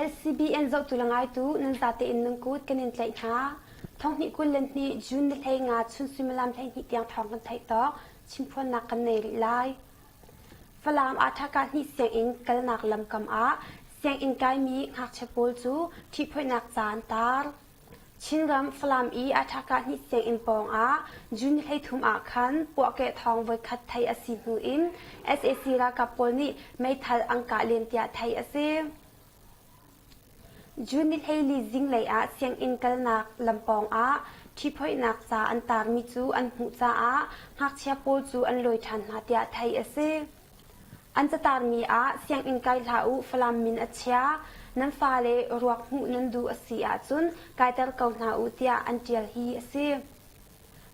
LCBN zohtu le ngaitu nan zate in nan kut kan in tlaih hna. Thonghnih 22 June ni 15 chun suimilam 12 tiang thawng kan theih tawk chimphuannak kan nei rih lai. Falam ah Ṭhaka hnih sianginn kalnak lamkam ah sianginn kaimi ngakchia pawl cu ṭhihphoihnak ca an tar. Chinram Falam i Aṭhaka hnih sianginn pawng ah June 13 ah khan puahkeh thawng voikhat theih a si hnu in sac ralkap pawl nih meithal an kah len tiah theih a si. June ni 14 zinglei ah sianginn kalnak lam pawng ah ṭhihphoihnak ca an tarmi cu an hmuh caah ngakchia pawl cu an lawi ṭhan hna tiah theih a si. An catarmi ah sianginn kai hlah u Falam min a chia, nan fale ruak hmuh nan duh a si ahcun kaiter ko hna u tiah an ṭial hi a si.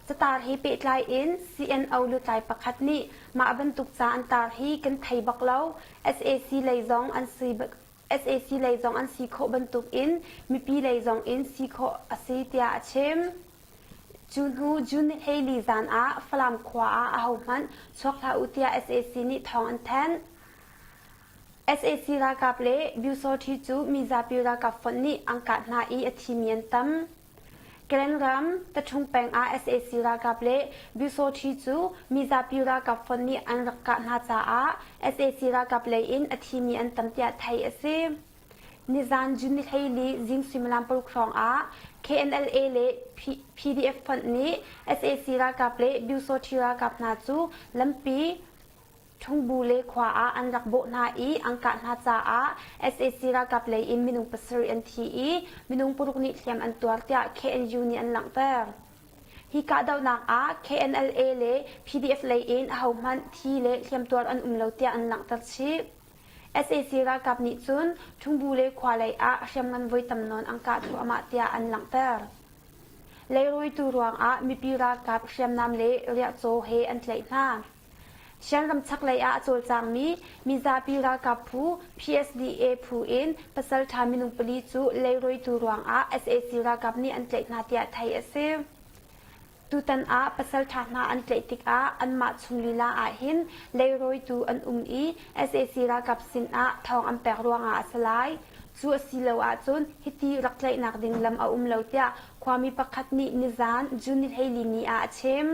Catar he pehtlai in CNO lutlai pakhat nih mah bantuk ca an tar hi kan thei bak lo, sac lei zong an si sac lei zong an si khawh bantuk in mipi lei zong in si khawh a si tiah a chim. Cu hnu June 14 zan ah Falam khua ah ahohmanh chuak hlah u tiah sac nih thawng an thanh. Sac ralkap le Byusawṭhi cu mizapi ralkap fonh nih an kah hna i a thimi an tam. Karen ram Taṭhung peng ah sac ralkap le Byusawṭhi cu mizapi ralkap fonh nih an rak kah hna caah sac ralkap lei in a thimi an tam tiah theih a si. Nizan June 14 zing suimilam paruk hrawng ah KNLA le PDF fonh nih sac ralkap le Byusawṭhi ralkap hna cu lampi Ṭhungbu le khua ah an rak bawh hna i an kah hna caah sac ralkap lei in minung pasarih an thi i minung paruk nih hliam an tuar tiah KNU nih an langhter. Hi kahdohnak ah KNLA le PDF lei in ahohmanh thi le hliamtuar an um lo tiah an langhter chih. Sac ralkap nih cun Ṭhungbu le khua lei ah hriamngan voi tam nawn an kah thluahmah tiah an langhter. Leirawitu ruangah mipi ralkap hriamnam le riahcaw he an tlaih hna. Shan chaklei ah a cawlcangmi mizapi ralkap phu PSDA phu in pasalṭha minung pali cu leirawitu ruangah sac ralkap nih an tlaih hna tiah theih a si. Tutan ah pasalṭha hna an tlaih tikah anmah chung lila ahhin leirawitu an um i sac ralkap sinah thawng an pek ruangah a si lai. Cu a si lo ahcun hiti rak tlaihnak ding lam a um lo tiah khuami pakhat nih nizan June 14 ni ah a chim.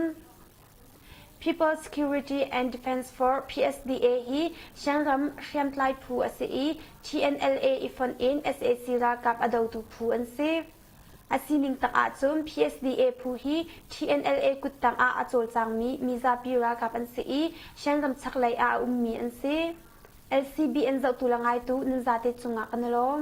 People's Security and Defense Force PSDA hi Shan-ram hriamtlai phu a si i TNLA i fonh in sac ralkap a dotu phu an si. A sining tak ahcun PSDA phu hi TNLA kuttang ah a cawlcangmi mizapi ralkap an si i Shan-ram chaklei ah a ummi an si. LCBN zohtu le ngaitu nan zate cungah kan i lawm.